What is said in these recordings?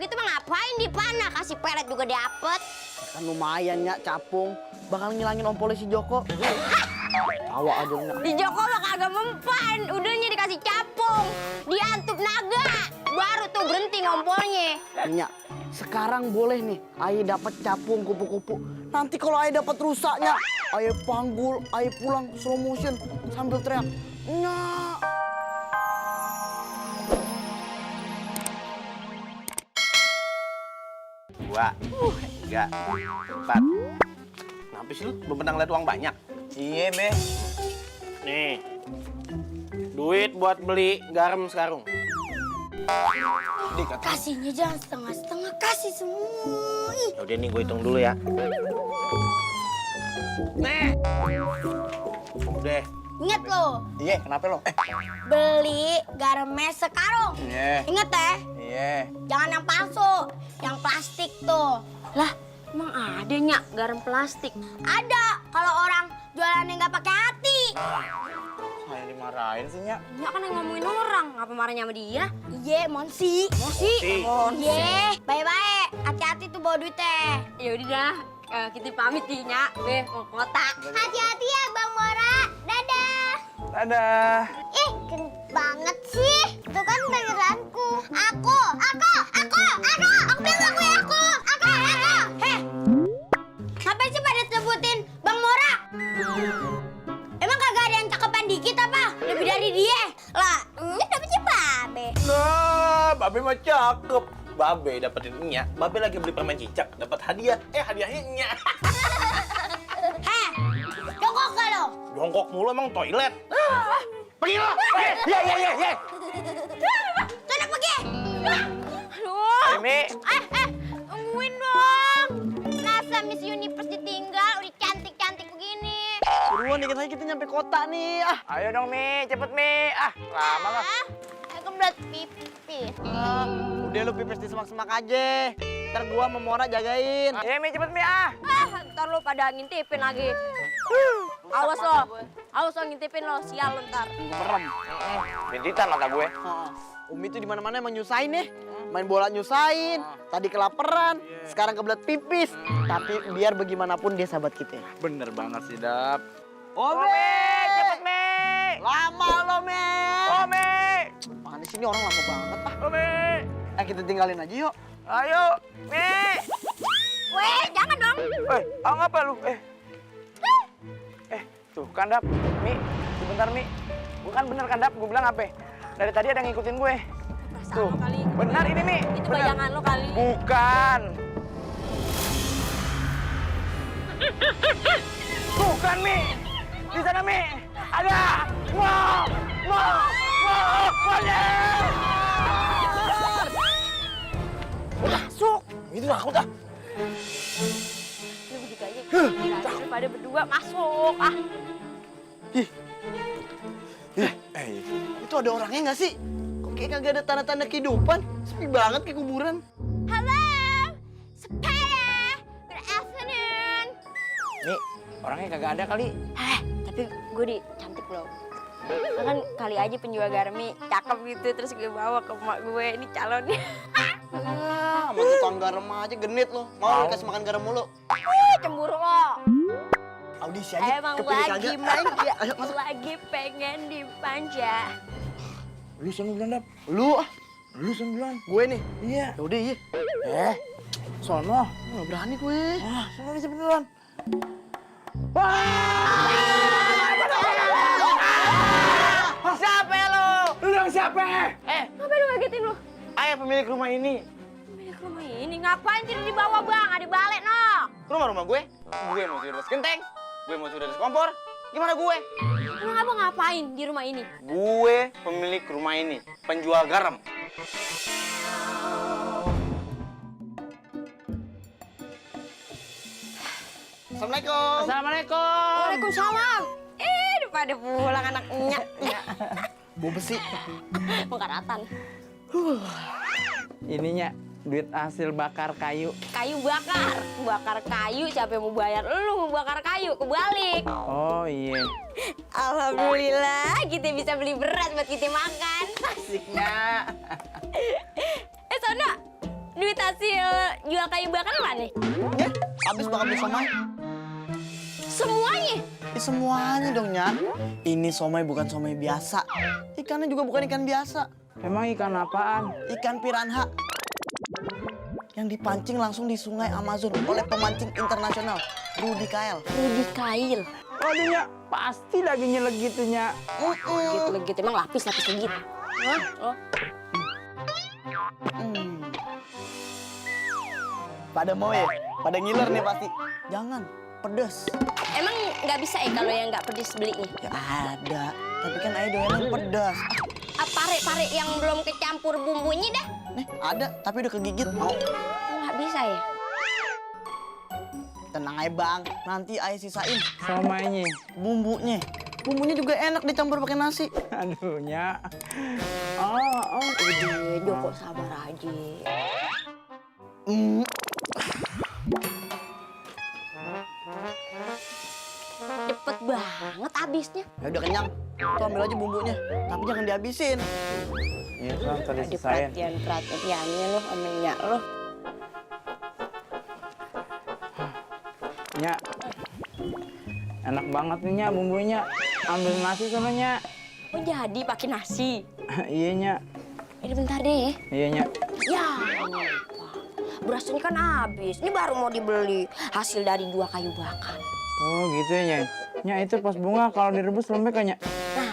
begitu mah ngapain dipanah? Kasih pelet juga dapet. Kan lumayan Nyak capung. Bakal ngilangin ompolnya si Joko. Tawa aja Nyak. Di Joko mah kagak mempan. Udahnya dikasih capung. Diantup naga. Baru tuh berhenti ngompolnya. Nyak, sekarang boleh nih Aye dapat capung kupu-kupu. Nanti kalau Aye dapat rusaknya, Aye panggul, Aye pulang slow motion sambil teriak, Nyak. Dua, tiga, empat. Kenapa sih lu bebenang liat uang banyak? Iya, Be. Nih, duit buat beli garam sekarung. Kasihnya jangan setengah-setengah. Kasih semua. Ih. Udah nih gue hitung dulu ya. Nih. Udah. Ingat lo, Iya, kenapa lo? beli garamnya sekarung. Iya. Ingat ya, Iya. jangan yang palsu, yang plastik tuh. Lah, emang ada Nyak garam plastik? Ada, kalau orang jualannya nggak pakai hati. Saya dimarahin sih, Nyak. Nyak kan yang ngomongin orang, ngapa marahnya sama dia? Iya, Monsi. Monsi? Monsi. Iya, bye-bye. Hati-hati tuh bawa duitnya. Yaudah dah, kita pamit nih Nyak. Be, mau ke kota. Hati-hati ya Bang Mora. Dadah. Dadah. Ih, gendut banget sih. Itu kan beneranku. Aku bilang aku. Heh, ngapain sih pada sebutin Bang Mora? Emang kagak ada yang cakepan dikit apa? Lebih dari dia? Lah, ini dapetnya Babe. Nah, Babe mah cakep. Babe dapetin Nya. Babe lagi beli permen cicak, dapat hadiah. Hadiahnya Nya. Heh, jongkok gak lo? Jongkok mulu emang toilet. Pergi lo. Iya. Sana pergi. Aduh. Mi. Tungguin dong. Masa Miss Universe ditinggal udah cantik-cantik begini? Buruan dikit lagi kita nyampe kota nih. Ayo dong, Mi. Cepet, Mi. Lama lah. Aku berat pipis. Udah lu pipis di semak-semak aja. Ntar gua sama Mora jagain. Iya, Mi. Cepet, Mi. Ntar lo pada ngintipin lagi. Awas lo ngintipin lo, sial lo ntar. Merem. Bintitan mata gue. Umi tuh di mana-mana emang nyusahin nih. Main bola nyusahin. Tadi kelaparan, sekarang kebelet pipis. Tapi biar bagaimanapun dia sahabat kita. Bener banget sih, Dap. Ome, Cepet, Mi. lama lo, Me. Oh, Mi. Mana sini orang lama banget, Oh, Mi. kita tinggalin aja yuk. Ayo, Mi. Weh, jangan dong. Ngapa lu? Tuh kan, Dap. Mi, sebentar, Mi. Bukan bener kan, Dap? Gue bilang apa? Dari tadi ada yang ngikutin gue. Tuh, lo kali. benar ini, Mi. Itu Benar. bayangan lo kali. Bukan. Tuh kan, Mi. Di sana, Mi. Ada. Mau. Masuk. Itu takut ah. Lu begitu aja. Daripada berdua masuk. Itu ada orangnya nggak sih? Kok kayak kagak ada tanda-tanda kehidupan? Sepi banget kayak kuburan. Halo, sepeda. Good afternoon. Mi, orangnya kagak ada kali. Tapi gue cantik loh. Kan kali aja penjual garmi cakep gitu, terus gue bawa ke emak gue, ini calonnya. Sama tukang garam aja genit lo. Mau dikasih makan garam mulu. Cemburu lo. Audisi aja. Emang kepilih lagi kagak. manja, Ayo masuk. lagi pengen dimanja. Lu sana duluan, Dap. Lu ah. Lu sana duluan. Gue nih. Iya. Yaudah iya. Sono. Nggak berani gue. Sono aja duluan. Siapa ya lo? Lu yang siapa? Ngapain lu ngagetin lu? Ayah pemilik rumah ini. Pemilik rumah ini ngapain tidak dibawa bang? Ada balik no. Rumah gue. Gue mau tidur di genteng. Gue mau tidur di kompor. Gimana gue? Emang abang ngapain di rumah ini? Gue pemilik rumah ini. Penjual garam. Assalamualaikum. Assalamualaikum. Waalaikumsalam. Pada pulang anaknya. Bau besi. Pengkaratan. Ininya duit hasil bakar kayu. Kayu bakar. Bakar kayu, siapa yang mau bayar? Lu mau bakar kayu, kebalik. Oh iya. Alhamdulillah, kita bisa beli beras buat kita makan. Asiknya. Sono, duit hasil jual kayu bakar mana? Ya, habis bakal beli somai. Semuanya? Semuanya dong, Nya. Ini somai bukan somai biasa. Ikannya juga bukan ikan biasa. Emang ikan apaan? Ikan piranha. Yang dipancing langsung di sungai Amazon oleh pemancing internasional, Rudy Kael. Rudy Kail. Waduh, Nya, pasti dagingnya legit tuh, Nya. Legit, emang lapis legit. Hah? Oh. Pada mau ya? Pada ngiler nih pasti. Jangan, pedes. Emang nggak bisa ya kalau yang nggak pedes belinya? Ya ada, tapi kan ayah doyan pedas. Pare-pare yang belum kecampur bumbunya dah. Nih, ada, tapi udah kegigit. Mau? Nggak bisa ya? Tenang aja bang, nanti ayah sisain Somainya. bumbunya. Bumbunya juga enak dicampur pakai nasi. Aduh, Nya. Udah, Joko sabar aja. Cepet banget habisnya. Ya udah kenyang, tuh ambil aja bumbunya. Tapi jangan dihabisin. Iya, Bang, tadi Di sisain. perhatiannya lo sama Nya lo. Nya. Enak banget nih, Nya, bumbunya. Ambil nasi sama, Nya. Oh jadi pakai nasi. Iya, Nya. Ini bentar deh. Iya, Nya. Ya, lupa. Berasnya kan habis. Ini baru mau dibeli. Hasil dari 2 kayu bakar. Oh, gitu ya, Nya. Nya, itu pas bunga kalau direbus lembek kan, Nya? Nah,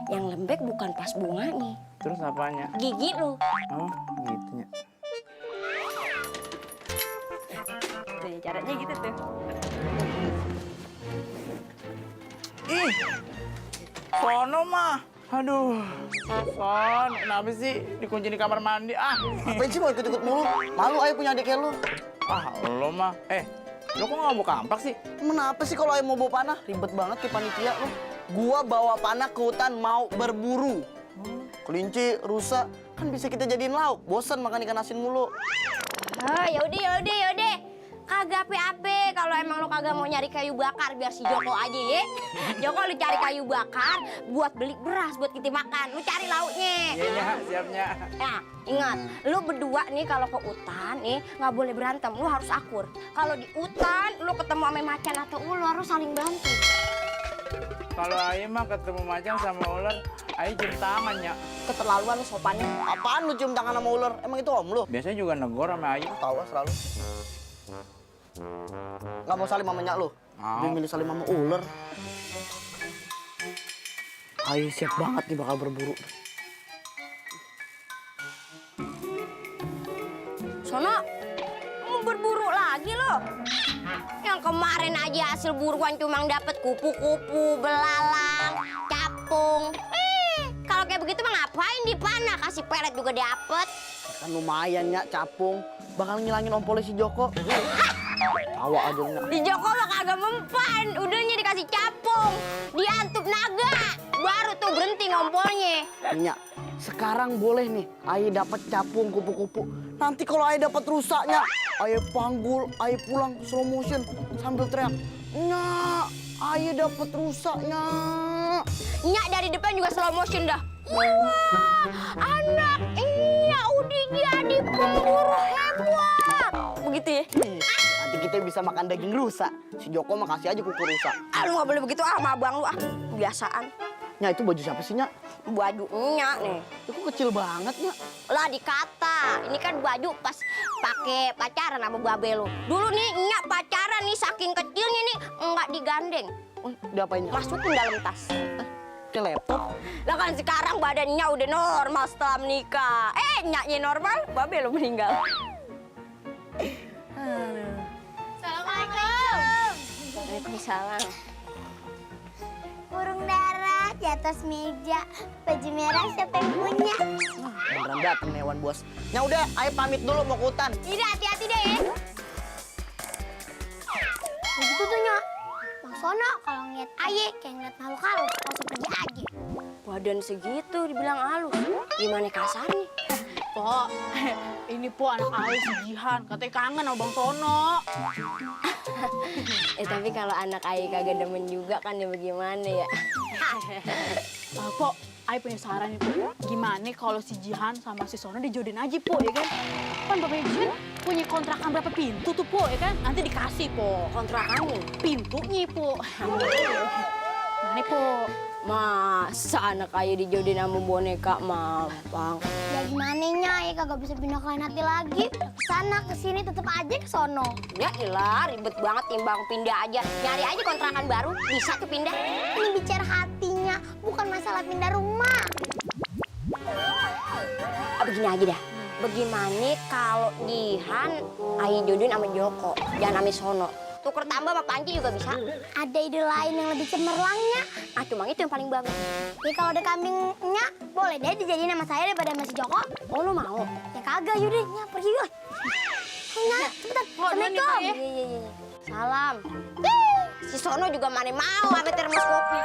yang lembek bukan pas bunganya. Terus apanya? Gigi lu. Oh, gitu, Nya. Tuh, caranya gitu tuh. Ih, sono mah. Aduh, Son, kenapa sih dikunci di kamar mandi? Ngapain sih mau ikut-ikut mulu? Malu ayah punya adik kayak lu. Lo mah. Lo kok nggak bawa kampak sih? Kenapa sih kalau ayah mau bawa panah? Ribet banget ke panitia lu. Gua bawa panah ke hutan mau berburu. Kelinci, rusa, kan bisa kita jadiin lauk. Bosan makan ikan asin mulu. Ah, yaudah. Kagak apa-apa kalau emang lo kagak mau nyari kayu bakar biar si Joko aja ya. Joko lu cari kayu bakar buat beli beras buat kita makan. Lu cari lauknya. Iya, Nya, siapnya. Nah, ingat, lu berdua nih kalau ke hutan nih nggak boleh berantem, lu harus akur. Kalau di hutan lu ketemu sama macan atau ular, lu saling bantu. Kalau Ayi mah ketemu macan sama ular, Ayi cium tangan, Nya. Keterlaluan lu sopannya. Apaan lu cium tangan sama ular? Emang itu om lu? Biasanya juga negor sama Ayi. Tahu selalu. Nggak mau salim sama nyak lu? Mau. Dia milih salim sama ular. Ayo siap banget nih bakal berburu. Sono, mau berburu lagi lo. Yang kemarin aja hasil buruan cuma dapet kupu-kupu, belalang, capung. Kalau kayak begitu mah ngapain dipanah? Kasih pelet juga dapet. Kan lumayan nyak capung. Bakal ngilangin om polisi Joko. Tawa aja nyak. Di Joko mah kagak mempan. Udahnya dikasih capung, diantup naga. Baru tuh berhenti ngompolnya. Nyak, sekarang boleh nih ayah dapat capung kupu-kupu. Nanti kalau ayah dapat rusaknya, ayah panggul, ayah pulang slow motion sambil teriak, "Nyak, ayah dapat rusaknya." Nyak dari depan juga slow motion dah. Wah, anak Nyak udah jadi pemburu hewan. Begitu ya? Nanti kita bisa makan daging rusa. Si Joko mah kasih aja kuku rusa. Ah, lu gak boleh begitu sama abang lu ah. Kebiasaan. Nyak, itu baju siapa sih nyak? Baju Nyak nih. Itu kecil banget nyak. Lah dikata, ini kan baju pas pakai pacaran sama babe lu. Dulu nih Nyak pacaran nih saking kecilnya nih enggak digandeng. Diapain nyak? Masukin dalam tas. Ke laptop. Lah kan sekarang badannya udah normal setelah menikah. Nyaknya normal, babe lu meninggal. Assalamualaikum. Waalaikumsalam. Burung dara di atas meja, baju merah siapa yang punya? Beneran dateng nih hewan bos. Nyak udah, ayo pamit dulu mau ke hutan. Tidak, hati-hati deh ya. Begitu tuh Nyak. Bang Sono kalau ngeliat Aye kayak ngeliat makhluk halus, langsung pergi aja. Badan segitu dibilang halus. Gimana kasarnya? Po, ini Po anak Aye si Jihan, katanya kangen sama Bang Sono. Tapi kalau anak Aye kagak demen juga kan ya bagaimana ya? Po, Ay punya saran nih, Po. Gimana kalau si Jihan sama si Sono dijodohin aja, Po, ya kan? Kan Bapak Jihan punya kontrakan berapa pintu tuh, Po, ya kan? Nanti dikasih, Po. Kontrakannya. Pintunya, Po. Mana, Po? Masa anak ayah dijodohin sama boneka mampang. Ya gimana Nyai, kagak bisa pindah ke lain hati lagi. Kesana, kesini, tetep aja ke sono. Ya ilah, ribet banget timbang pindah aja. Nyari aja kontrakan baru, bisa tuh pindah. Ini bicara hatinya, bukan masalah pindah rumah. Begini aja dah. Bagaimana kalau Jihan ayah jodohin sama Joko, jangan sama Sono. Tuker tambah sama Panji juga bisa. Ada ide lain yang lebih cemerlangnya. Ah, cuma itu yang paling bagus. Ya kalau ada kambingnya, boleh deh dijadiin sama saya daripada sama si Joko. Oh, lo mau? Ya kagak, yaudah, ya pergi yuk. Nah, cepetan. Assalamualaikum. Iya. Salam. Si Sono juga mana mau sama termos kopi.